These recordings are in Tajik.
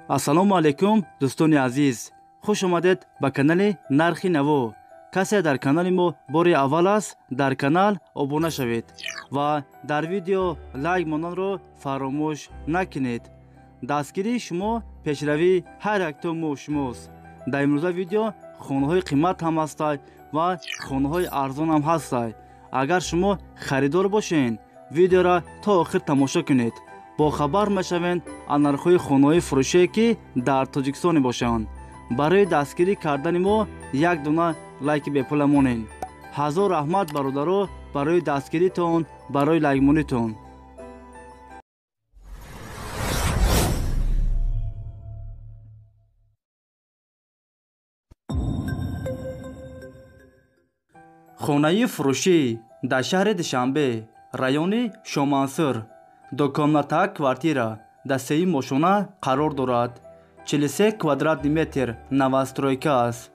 Ассалому алайкум, дӯстони азиз. Хуш омадед ба канали Нархи Наво. Касе дар канали мо бори аввал аст, дар канал обуна шавед ва дар видео лайк монданро фаромӯш накунед. Дастгирии шумо пешравии ҳар якто мо шумост. Дар имрӯза видео хонаҳои қимат ҳам ҳастанд ва хонаҳои арзон ҳам ҳастанд. Агар шумо харидор бошед, видеоро то охир тамошо кунед. Бохабар мешавед аз нархҳои хонаҳои фурӯшие, ки дар Тоҷикистон мебошанд. Барои дастгирӣ кардани мо як дона лайки бепула монед. Ҳазор раҳмат, бародаро, барои дастгиритон, барои лайкмонитон. Хонаи фурӯшӣ дар шаҳри Душанбе, райони Шомансур, двухкомната квартира дар сеюм ошёна қарор дорад. 43 квадратный метр новостройка аст.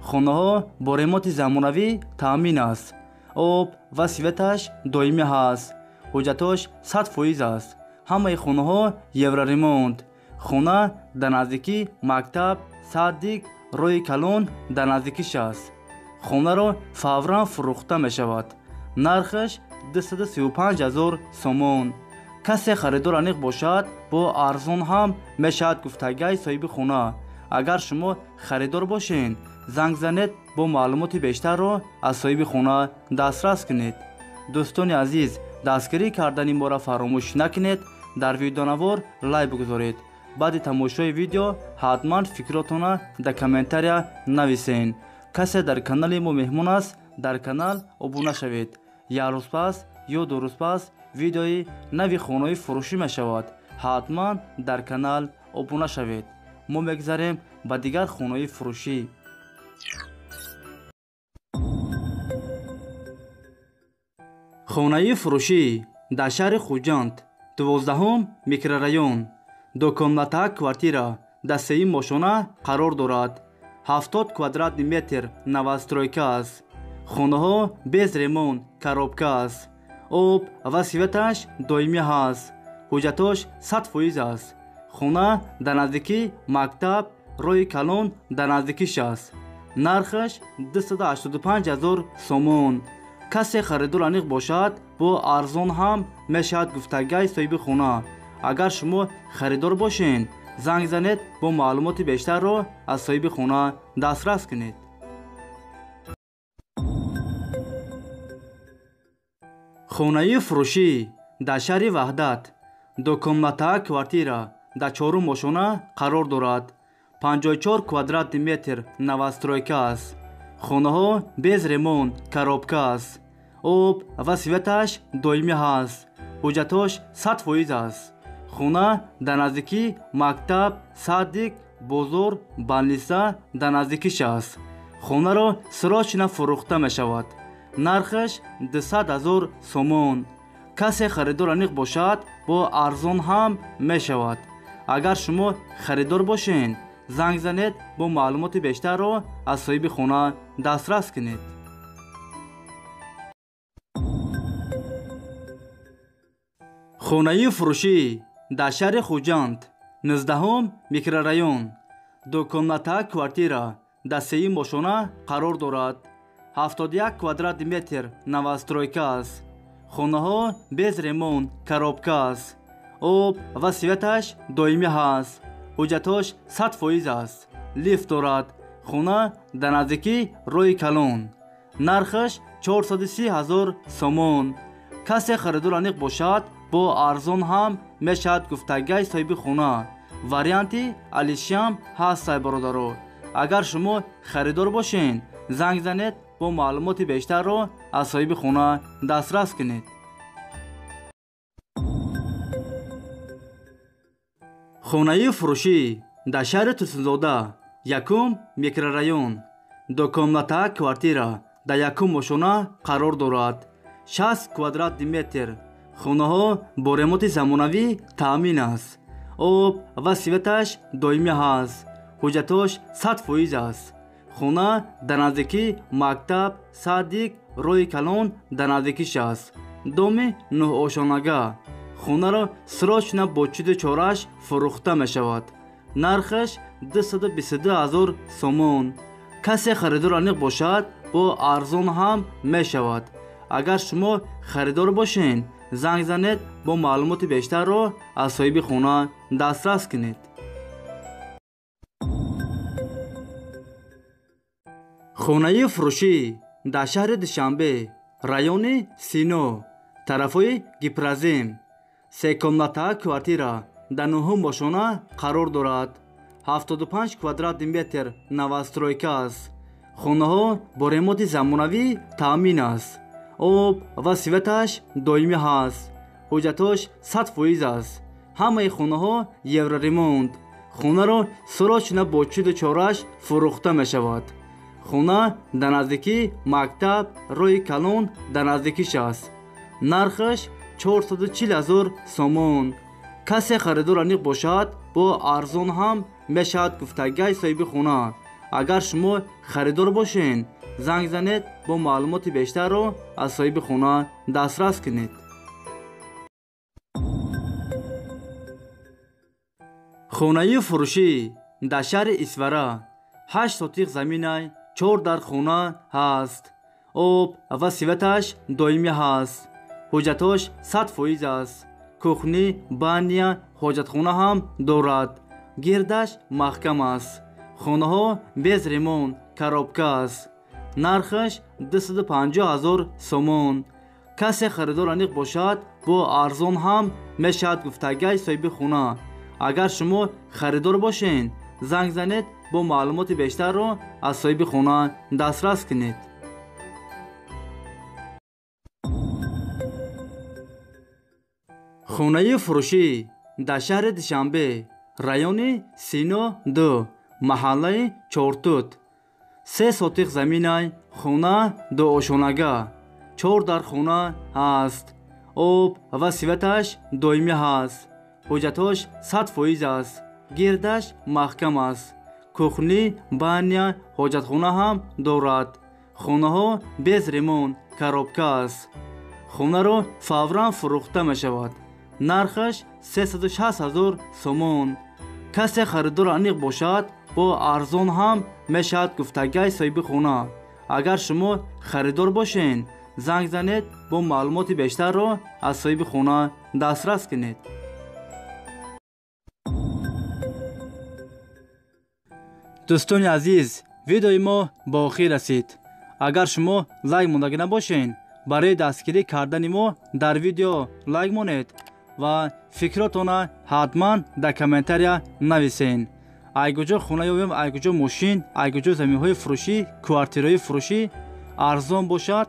Хонаҳо бо ремонти замонавӣ таъмин аст. Об ва светаш доимӣ ҳаст. Ҳуҷҷатош 100% аст. Ҳамаи хонаҳо евроремонт. Хона дар наздикӣ мактаб, садик, роҳи калон дар наздикиш аст. Хонаро фавран фурӯхта мешавад. Нархаш 235 000 сомон. Касе харидор аниқ бошад, бо арзон ҳам мешавад, гуфтагай соҳиби хона. Агар шумо харидор бошед, занг занед, бо маълумоти бештарро аз соҳиби хона дастрас кунед. Дӯстони азиз, дастгирӣ кардани моро фаромӯш накунед, дар видеонавор лайк бигузоред. Баъди тамошои видео ҳатман фикротонро дар комментария нависед. Касе дар канали мо меҳмон аст, дар канал обуна шавед. Як рӯз пас ё ду рӯз пас видеои нави хонаҳои фурӯшӣ мешавад. Ҳатман дар канал обуна шавед. Мо мегзарем ба дигар хонаҳои фурӯшӣ. Хонаи фурӯшӣ дар шаҳри Хуҷанд, 12 микрорайон, двухкомната квартира дар сеюм ошёна қарор дорад. 70 квадратный метр новостройка аст. Хонаҳо без ремонт, коробка аст. Об ва светаш доимӣ ҳаст. Ҳуҷҷатош 100% аст. Хона дар наздикӣ мактаб, роҳи калон дар наздикиш аст. Нархаш 285 000 сомон. Касе харидор аниқ бошад, бо арзон ҳам мешавад, гуфтагай соҳиби хона. Агар шумо харидор бошед, занг занед, бо маълумоти бештарро аз соҳиби хона дастрас кунед. Хонаи фурӯшӣ дар шаҳри Ваҳдат, двухкомната квартира дар чорум ошёна қарор дорад. 54 квадратный метр новостройка аст. Хонаҳо без ремонт, коробка аст. Об ва светаш доимӣ ҳаст. Ҳуҷҷатош 100% аст. Хона дар наздикӣ мактаб, садик, бозор, больница дар наздикиш аст. Хонаро срочно фурӯхта мешавад. Нархаш 200 000 сомон. Касе харидор аниқ бошад, бо арзон ҳам мешавад. Агар шумо харидор бошед, занг занед, бо маълумоти бештарро аз соҳиби хона дастрас кунед. Хонаи фурӯшӣ дар шаҳри Хуҷанд, 19 микрорайон, двухкомната квартира дар сеюм ошёна қарор дорад. 71 квадратный метр новостройка аст. Хонаҳо без ремонт, коробка аст. Об ва светаш доимӣ ҳаст. Ҳуҷҷатош 100% аст. Лифт дорад. Хона дар наздикӣ роҳи калон. Нархаш 430 000 сомон. Касе харидор аниқ бошад, бо арзон ҳам мешавад, гуфтагай соҳиби хона. Варианти алишиам ҳаст, бародаро. Агар шумо харидор бошед, занг занед, бо маълумоти бештарро аз соҳиби хона дастрас кунед. Хонаи фурӯшӣ дар шаҳри Турсунзода, якум микрорайон, двухкомната квартира дар якум ошёна қарор дорад. 60 квадратный метр. Хонаҳо бо ремонти замонавӣ таъмин аст. Об ва светаш доимӣ ҳаст. Ҳуҷҷатош 100% аст. Хона дар наздикӣ мактаб, садик, роҳи калон дар наздикиш аст. Доми нӯҳошонага. Хонаро срочно бо чуду чораш фурӯхта мешавад. Нархаш 222 ҳазор сомон. Касе харидор аниқ бошад, бо арзон ҳам мешавад. Агар шумо харидор бошед, занг занед, бо маълумоти бештарро аз соҳиби хона дастрас кунед. Хонаи фурӯшӣ дар шаҳри Душанбе, райони Сино, тарафҳои Гипрозем, секомната квартира дар нуҳум ошона қарор дорад. 75 квадрати метр новостройка аст. Хонаҳо бо ремонти замонавӣ таъмин аст. Об ва светаш доимӣ ҳаст. Ҳуҷҷатош 100% аст. Ҳамаи хонаҳо евроремонт. Хонаро срочно бо чиду чораш фурӯхта мешавад. Хона дар наздикии мактаб, роҳи калон дар наздикиш аст. Нархаш 440 ҳазор сомон. Касе харидор аниқ бошад, бо арзон ҳам мешавад гуфтагай соҳиби хона. Агар шумо харидор бошед, занг занед, бо маълумоти бештарро аз соҳиби хона дастрас кунед. Хонаи фурӯшӣ дар шаҳри Исфара, 8 сотиқ заминай, 4 дар хона ҳаст. Об ва светаш доимӣ ҳаст. Ҳуҷҷатош 100% аст. Кухни, баня, ҳоҷатхона ҳам дорад. Гирдаш маҳкам аст. Хонаҳо без ремонт, коробка аст. Нархаш 250 ҳазор сомон. Касе харидор аниқ бошад, бо арзон ҳам мешавад гуфтагай соҳиби хона. Агар шумо харидор бошед, занг занед, бо маълумоти бештарро аз соҳиби хона дастрас кунед. Хонаи фурӯшӣ дар шаҳри Душанбе, райони Сино 2, маҳаллаи Чортут, 3 сотиқ заминай, хона дуошонага, 4 дар хона ҳаст. Об ва светаш доимӣ ҳаст. Ҳуҷҷатош 100% аст. Гирдаш маҳкам аст. Кухни, баня, ҳоҷатхона ҳам дорад. Хонаҳо без ремонт, коробка аст. Хонаро фавран фурӯхта мешавад. Нархаш 360 ҳазор сомон. Касе харидор аниқ бошад, бо арзон ҳам мешавад гуфтагай соҳиби хона. Агар шумо харидор бошед, занг занед, бо маълумоти бештарро аз соҳиби хона дастрас кунед. Дӯстони азиз, видеои мо ба охир расид. Агар шумо лайк мондагӣ набошед, барои дастгирӣ кардани мо дар видео лайк монед ва фикротонро ҳатман дар комментария нависед. Ай куҷо хона ёбем, ай куҷо мошин, ай куҷо заминҳои фурӯшӣ, квартираҳои фурӯшӣ арзон бошад,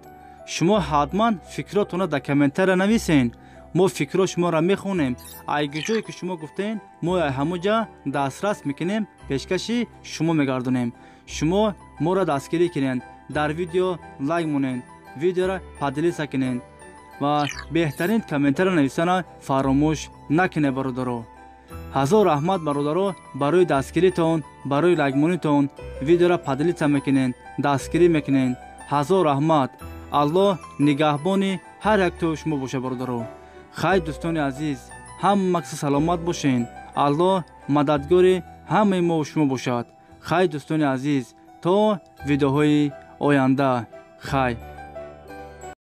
шумо ҳатман фикротонро дар комментария нависед. Мо фикрҳо шуморо мехонем. Ай куҷое ки шумо гуфтед, мо ҳамон ҷа дастрас мекунем, пешкаши шумо мегардонем. Шумо моро дастгирӣ кунед, дар видео лайк монед, видеоро поделиться кунед ва беҳтарин комментария нависана фаромӯш накунед, бародаро. Ҳазор раҳмат, бародаро, барои дастгиритон, барои лайкмонитон, видеоро поделиться мекунед, дастгирӣ мекунед. Ҳазор раҳмат. Аллоҳ нигаҳбони ҳар яктои шумо бошад, бародаро. Хайр, дӯстони азиз, ҳама каса саломат бошед. Аллоҳ мададгори ҳамаи мо шумо бошад. Хайр, дӯстони азиз, то видеоҳои оянда. Хайр.